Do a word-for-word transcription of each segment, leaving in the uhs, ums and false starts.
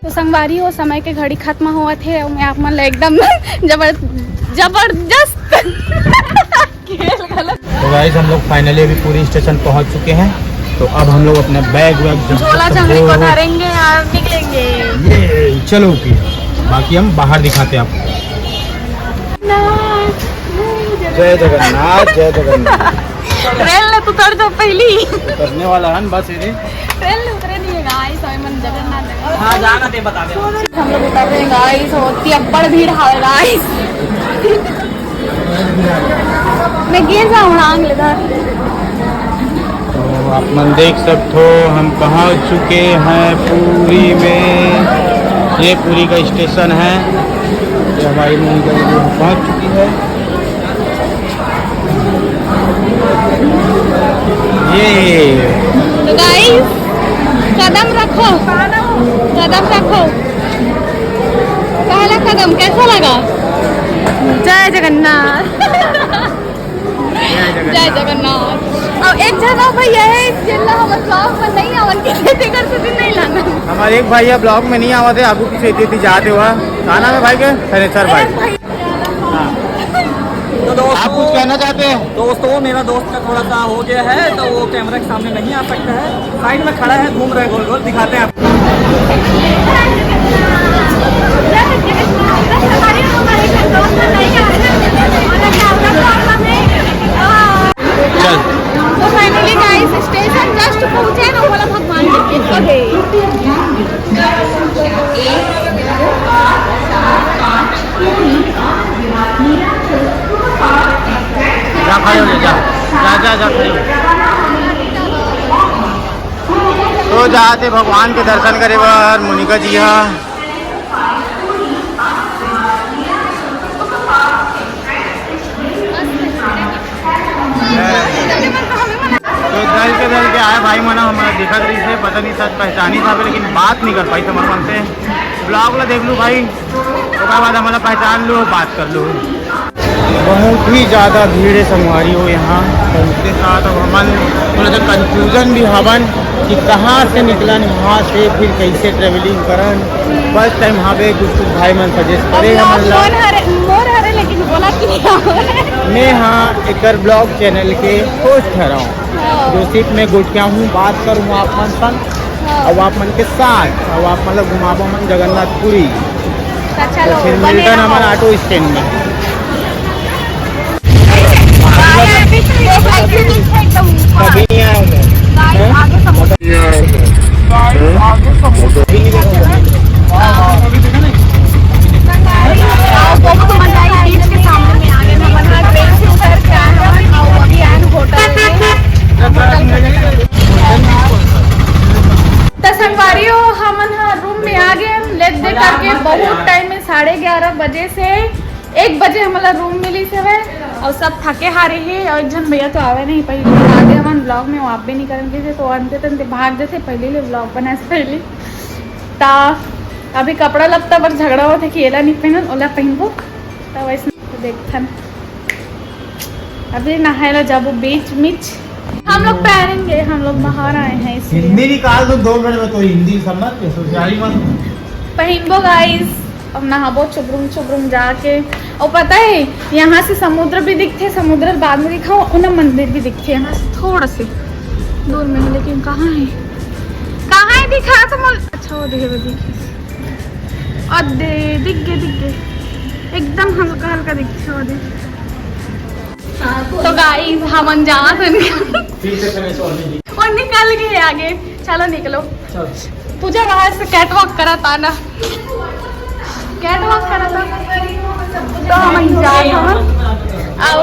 तो संगवारी हो, समय के घड़ी खत्म होवत हे, अउ मैं आप मन ला एकदम जबर-, जबरदस्त खेल गलत। तो गाइस, हम लोग फाइनली अभी पुरी स्टेशन पहुंच चुके हैं। तो अब हम लोग अपना बैग वैग जब झोला तक झंगड़ी वो को धरेंगे और निकलेंगे। ये चलो फिर, बाकी हम बाहर दिखाते हैं आपको। जय जगन्नाथ, जय जगन्नाथ। रेल ले तो उतर जाओ पहली। उतरने वाला है ना बस ये। रेल ले उतरे नहीं है गाइस, अभी मन जगन्नाथ है। हाँ, जाना दे, बता दे। हम लोग उतर रहे हैं गाइस, होती अब्बड़ भीड़ है गाइस। मैं गिर जाऊँ आंग ले धर। तो आप मन देख सकते हो, हम पहुंच चुके हैं पुरी में। ये पुरी का स्टेशन है, ये हमारी मम्मी का, ये पहुंच चुकी है। ये तो गाइस, कदम रखो, कदम रखो। पहला कदम कैसा लगा? जय जगन्नाथ। जय जगन्नाथ। और एक जना भैया है, जिनला हमर ब्लॉग में नहीं आवन के, खेती करते दिन नहीं लाना। हमारे एक भैया ब्लॉग में नहीं आवा थे, आपको कुछ खेती थी जाते हुआ। का नाम है भाई के? शनेश्वर भाई। भाई। हाँ। तो दोस्तों, आप कुछ कहना चाहते हैं? दोस्तों, मेरा दोस्त का थोड़ा सा हो गया है, तो वो कैमरा के सामने नहीं आ सकता है, साइड में खड़ा है, घूम रहा है गोल गोल, दिखाते हैं आपको। चल। तो फाइनली गाइस, स्टेशन जस्ट पहुंचे ना, बोला भगवान के। जा खड़े हो जा, जा, जा, जा, जा खड़े हो। तो जाते भगवान के दर्शन करे बर मोनिका जी हा। तो दल के दल के आए भाई मन, हमारा दिखत रही से, पता नहीं सच पहचानी था, लेकिन बात नहीं कर पाई समर मन से। ब्लॉग ला देख लू भाई, ओकर बाद हमारा पहचान लू, बात कर लू। बहुत ही ज़्यादा भीड़ है संगवारी हो यहाँ। तो उसके साथ अब हमन थोड़ा सा कन्फ्यूजन भी हवन कि कहाँ से निकलन, वहाँ से फिर कैसे ट्रेवलिंग करन। फर्स्ट टाइम वहाँ पे कुछ कुछ भाई मन सजेस्ट करे हमन ला। मोर हरे, मोर हरे, लेकिन बोला कि मैं हाँ एकर ब्लॉग चैनल के होस्ट हरौं, हाँ। जो सिर्फ मैं गोठिया हूँ, बात करूँ आप मन संग, हाँ। अब आप मन के साथ, अब आप मन ला घुमाबो हमन जगन्नाथपुरी। तो चलो, तो फिर बने मिलता है रहो। हमारा ऑटो स्टैंड में। एकदम कभी नहीं आया मैं। हैं? आगे समुद्र। बहुत मजा आई, बीच के सामने में आ गए। हम लोग ट्रेन से उतर के आए हैं और अभी आए हैं होटल में। तो संगवारी हो, हमन ह रूम में आ गए। हम लेट दे करके बहुत टाइम में, साढ़े ग्यारह बजे से एक बजे हमला रूम मिली से हवे। और सब थके हारे हे और एक झन भैया तो आवे नहीं पहले, आगे हमन ब्लॉग में वो आप भी नहीं करन के थे, तो अंते तंते भाग देते पहले ले ब्लॉग बनाए से पहले। ता अभी कपड़ा लत्ता बर झगड़ा होत हे कि एला नहीं पहनन, ओला पहनबो। तो वैसे तो देखथन, अभी नहाए ला जाबो बीच मीच। हम लोग पहनेंगे, हम लोग बाहर आए हैं इसलिए। हिंदी निकाल दो दो मिनट में, तो हिंदी समझ के सोशियाली मत। पहनबो गाइस, अब नहाबो चुबरुम चुबरुम जाके। और पता है, यहाँ से समुद्र भी दिखथे, समुद्र बाद में दिखाओ, उन्हें मंदिर भी दिखथे यहाँ से थोड़ा से दूर में है, लेकिन कहाँ है, कहाँ है दिखा तो मोल-, अच्छा वो देखे, वो देखे। और दे, दिख गए, दिख गए, एकदम हल्का हल्का दिखथे वो देखे। तो गाइस, हमन जात हन। फिर से करें सॉरी। वो निकल गए आगे। चलो निकलो। चलो। पूजा बाहर से कैटवॉक करा था ना, कैटवॉक करा था। तो हम जात हन। और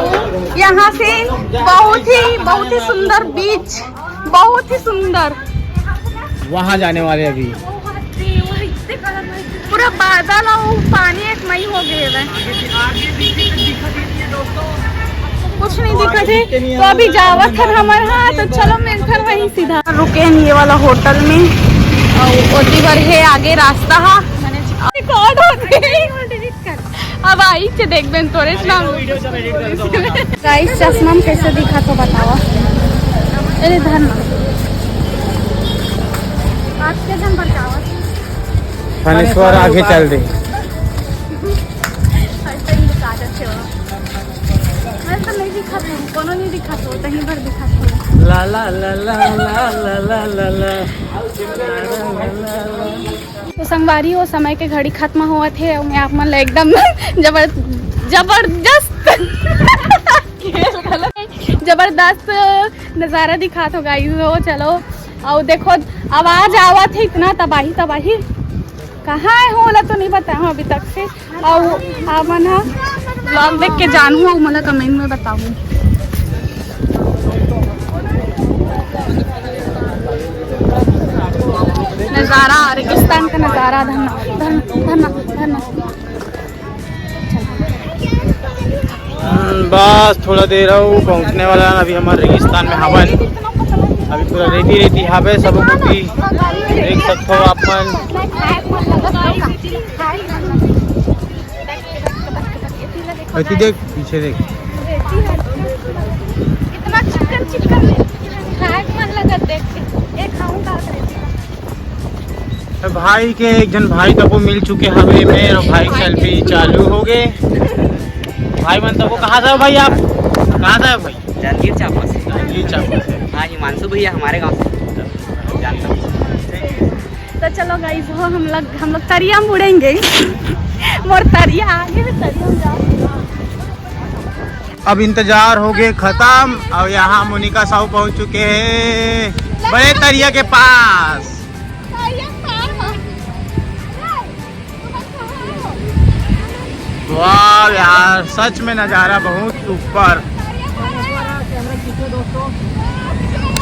यहाँ से बहुत ही, बहुत ही सुंदर बीच, बहुत ही सुंदर। वहाँ जाने वाले अभी। पूरा बादल और पानी एक मई हो गए है। कुछ नहीं दिखत है, तो अभी जावत हन हमर, हाँ, तो चलो मिलथन वहीं सीधा। रुके हैं ये वाला होटल में, और ओती बर है आगे रास्ता हा। रिकॉर्ड होत हे। अब आई के देख बेन तोरे नाम। गाइस, चश्मा में कैसे दिखा तो बतावा। अरे धन आज के जन पर जावत। थानेश्वर आगे चल दे। ऐसे ही दिखा देते हो। ऐसा नहीं दिखा दे, कोनो नहीं दिखा दो, कहीं पर दिखा दो। ला ला ला ला ला ला ला ला ला। तो संगवारी हो, समय के घड़ी खत्म होवत हे अउ मैं आप मन ला एकदम जबर जबरदस्त खेल गलत जबरदस्त नजारा दिखात हो गाइस हो। चलो, अउ देखो, आवाज आवत हे इतना तबाही तबाही। कहाँ हे हो, ओला तो नहीं बताहूँ अभी तक से। अउ आप मन ह vlog देख के जानहू अउ मोला comment में बताहू। नजारा, रेगिस्तान का नजारा। धन्ना, धन्ना, धन्ना, धन्ना। हम्म, बस थोड़ा देर अउ पहुँचने वाला हे। अभी हमर रेगिस्तान में हवन, अभी पूरा रेती रेती हावे सब कोती। देख सकथो आप मन। अति देख, पीछे देख। इतना चिकन चिकन खाए के मन लगत देख के। एक खाऊं का? तो भाई के एक झन भाई तको मिल चुके हवे में, अउ भाई के selfie चालू हो गे। भाई मन तको कहाँ से हो भाई आप? कहाँ से हो भाई? जांजगीर चांपा से। जांजगीर चांपा से। हाँ, हिमांशु भैया हमारे गांव से। जानता हूँ। तो चलो गाइस, वो हम लोग हम लोग तरिया में उड़ेंगे। मोर तरिया आगे में तरिया में जाओ। अब इंतजार हो गे खत्म। अब यहाँ मोनिका साहू पहुँच चुके हैं बड़े तरिया के पास। वाह यार, सच में नज़ारा बहुत ऊपर,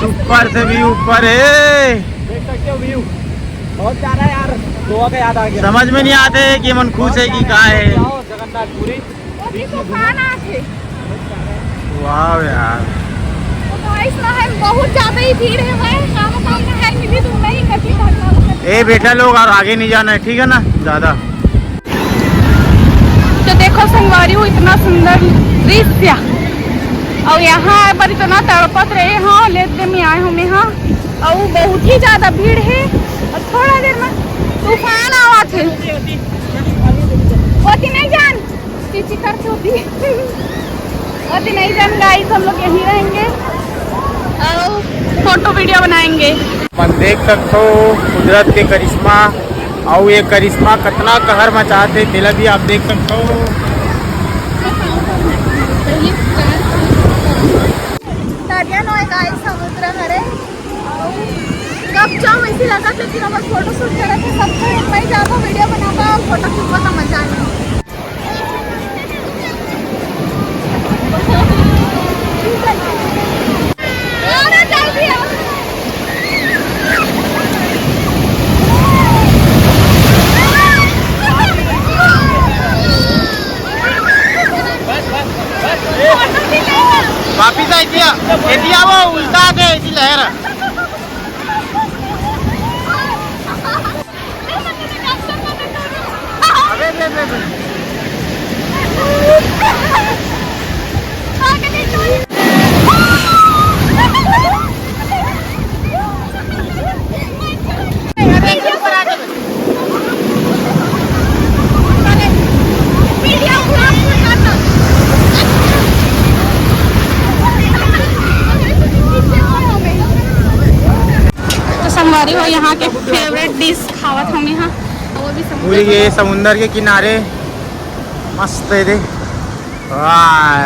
ऊपर से भी ऊपर है। देख सकते हो view, बहुत प्यारा है यार, गोवा का याद आ गया। समझ में नहीं आते कि मन खुश है कि का है। जगन्नाथपुरी। अभी तूफान आ थे। वाह यार। तो गाइस, ना है, बहुत ज्यादा ही भीड़ है भाई। का बताऊं, ना है, मिली तो नहीं, कभी भागना। ए बेटा लोग, और आगे नहीं जाना है, ठीक है ना, ज्यादा। तो देखो संगवारी हो, इतना सुंदर दृश्य। अउ यहाँ आए बर इतना तड़पत रहे, हाँ, लेट में आए हमें, हाँ। अउ बहुत ही ज्यादा भीड़ है। अउ थोड़ा देर में तूफान आवत है। ओती नहीं जान, चीची कर होती। ओती नहीं जान गाइस, हम लोग यहीं रहेंगे अउ फोटो वीडियो बनाएंगे। अपन देख सकथो कुदरत के करिश्मा, अउ ये करिश्मा कतना कहर मचात हे, तेला भी आप देख सकथो। तरिया नोय गाइस, समुद्र हरे। कब जाऊँ ऐसी लगत, लेकिन हमर फोटो शूट करत हे, सबको मैं जाबो, वीडियो बनाबो अउ फोटो खींचबो, तो मजा आही। वापिस आ, एती आ, एती आ, वो उल्टा दे, एती लहर। अबे, बे, बे, बे। तो संगवारी हो, यहाँ के फेवरेट डिश खावत हमें हा, वो भी समुद्र पूरी ये समुंदर के किनारे मस्त है दे। वाह।